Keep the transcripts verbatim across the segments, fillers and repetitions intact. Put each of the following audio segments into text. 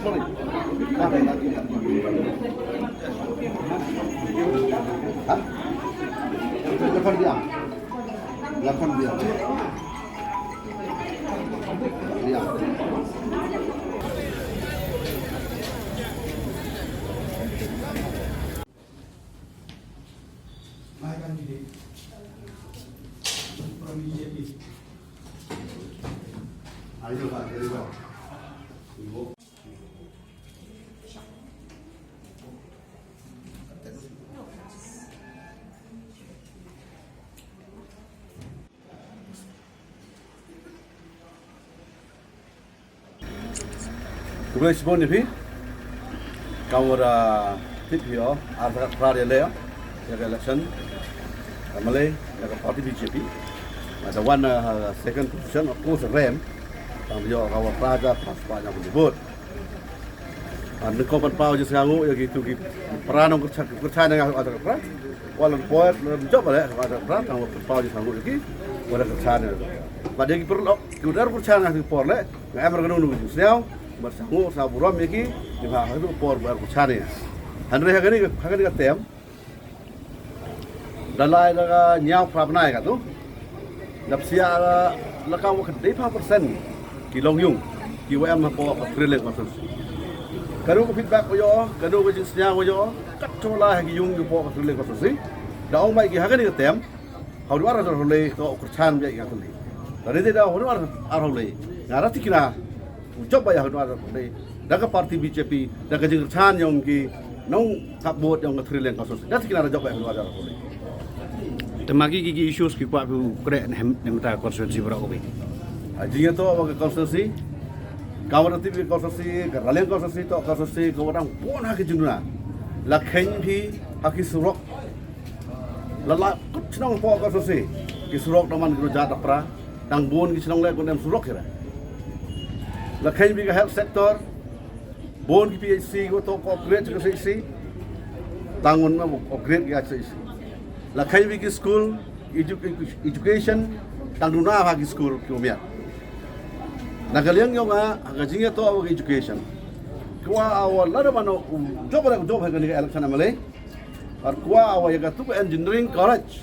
Sorry. Hah? Telepon dia. Telepon dia. Dia. My candidate from B J P. Ayo, Pak, ayo, Pak. Khublei chibun ya phi. Kam wa da tip phi o, ar sa ka phra de le o, ya ka election. Ka Malay, ya ka party B J P. Ada wan, uh, second position, of course, rem. Tang yo ka wa phra ja, phra spah nya pun vote. An ko pan pau je sangu ya ki tu ki para nong kerchan, kerchan nga ka phra. Walan poet, lam job le ka phra, tang wa pau je sangu ya ki. Wala kerchan ya. Ba de ki perlu ki udar kerchan nga ki por le. Nga em ra ka nunu ka jingsniaw, bar sangu sa burom ya ki, ni ha ka tu por bar ku chane. Hanre ha kani, ha kani ka tem. Da lai da ka ñiaw phra bnai ka tu. Dap sia la ka wa ka dei pha persen ki long yung, ki wa em hapoh ka Three Ling constituency. Ka nunu ka feedback wa yo, ka nunu ka jingsniaw wa yo, kat tu lai ha ki yung ki poh ka Three Ling constituency. Da ong bai ki ha kani ka tem. Hau du ar hau le, to kerchan bia ya kali. Tadi te da hau du ar hau le. Nga ra tikna. U jop ba ya hau du ar hau le. Da ka party B J P, da ka jingkerchan yong ki nong thap vote yong ka Three Ling constituency. Da tikna ra jop ba ya hau du ar hau le. Te ma ki, ki, ki issues ki kwah phi u kre ne hem, ne mynta constituency bra ko bi. A jingyato wa ka constituency. Ka wa da tip ka constituency, ka Raliang constituency, to constituency, ka wa dang bun ha ki jingduna. La kheiñ phi ha ki surok. La la kut chnong poh ka constituency. Ki surok da man ki ro jat da pra. Dang bun ki chnong le ko nem surok kira. La kheiñ phi ka health sector. Bun ki P H C ko to ko upgrade ka C H C. Tang un ma upgrade ka C H C. La kheiñ phi ki school, edu-, edu-, education, tang duna ha ki school ki umiat. Na ka liang yong a, ha ka jingyato wa ka education. Kwah wa la da mano, um, jop da jop ha kani ka election M L A. Ar kwah wa ya ka tu ka engineering college.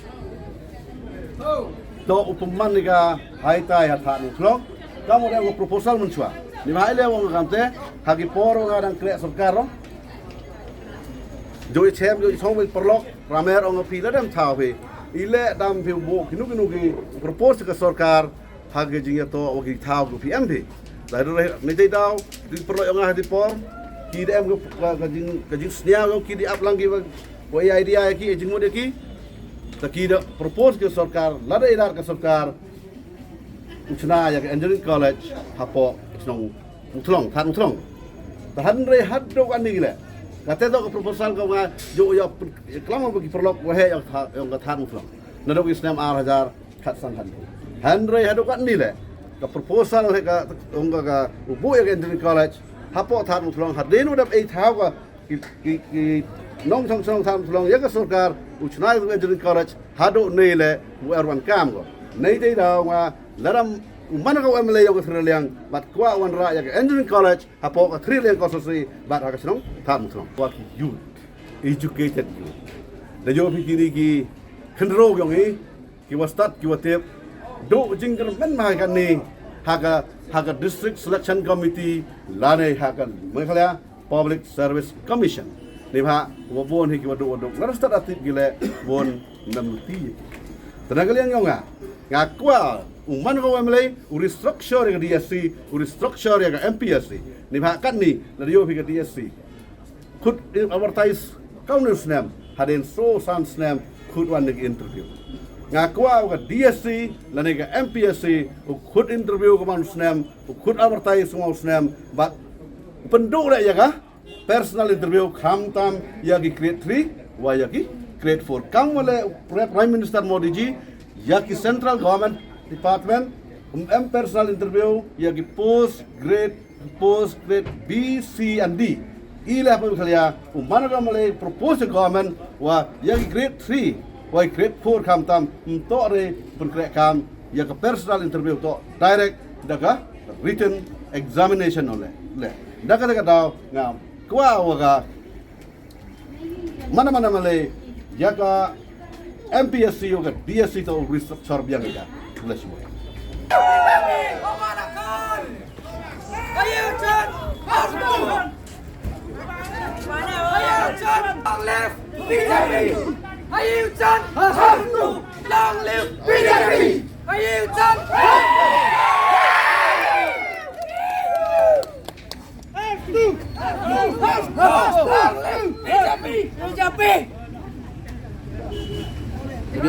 To u pynman ni ka haitai ha Thadmuthlong. Ka mo da ko proposal mynchwa. Ni ba ile wa nga kamte, ha ki por wa nga dang kre sorkar ro. Jo i chem, jo i song, i paralok, ramer ong phi la dem thaw phi. Ile dam phi bo kinu kinu ki propose ka sorkar. Ha ka jingyato wa ki thaw ka P M phi. La re ni te daw, di paralok yong nga ha di por, ki da em ka, ka, ka jing, ka jingsniaw yong ki di ap lang ki wa, wa idea ya ki, jingmut ya ki. Ta ki da propose ka sorkar, la da ilar ka sorkar, u chna ya ka engineering college, hapoh, chnong, Muthlong, Thadmuthlong. Ta hanre hadooh kani le. Ka te to ka proposal ka nga, jo ya, klam ba ki paralok, wa he yong Tha-, yong ka Thadmuthlong. Nadooh ki snem ar hajar, Khatsan han. Hanre hadooh katni le. Ka proposal he ka, ong ka, ka, u buh ya ka engineering college. Hapoh Thadmuthlong, hadien u dap ei thaw ka, ki, ki, ki, nongchong chnong Thadmuthlong, ya ka sorkar, u chna ya ka engineering college, hadooh ni le, u er wan kam ko. Nei te daw nga, la dam, u man ka M L A yong ka Three Liang, bad kwah wan ra ya ka engineering college, hapoh ka Three Liang constituency, bad ha ka chnong, Thadmuthlong. Wa ki youth, educated youth. Da yo phi kini ki, khynroo yong i, ki wa stad, ki wa tip, dooh jingkyrmen ma ha kani, ha ka, ha ka District Selection Committee, lane ha ka Meghalaya Public Service Commission. Ni ba, wa bun hi ki wa dooh, wa dooh. Nga ra stad a tip ki le, bun nam ti. Te na ka liang yong nga, nga kwah, u man ko M L A, u restructure ya ka D S C, u restructure ya ka M P S C. Ni ba katni, la yo phi ka D S C. Khut advertise, kaw ni snem, hadien so san snem, khut wan ni interview. Nga kwah ka D S C, lane ka M P S C, u khut interview ka man snem, u khut advertise man snem, bad pynduh le ya ka personal interview, khamtam ya ki grade three, wa ya ki grade four. Kam wa le Pre-, Prime Minister Modi ji, ya ki central government department, em personal interview, ya ki post grade post grade B, C and D. I le ha Meghalaya, u man ka M L A propose government wa ya ki grade three, Wei grade four khamtam, ym toh re pynkreh kam ya ka personal interview, toh direct da ka written examination o le. Le da ka, da ka daw nga kwah wa ka mana mana malei ya ka M P S C o ka D S C toh u restructure biang ya ka. Let's go. Ayu Chan, long live B J P! Ayu Chan, long live B J P! Ayu Chan,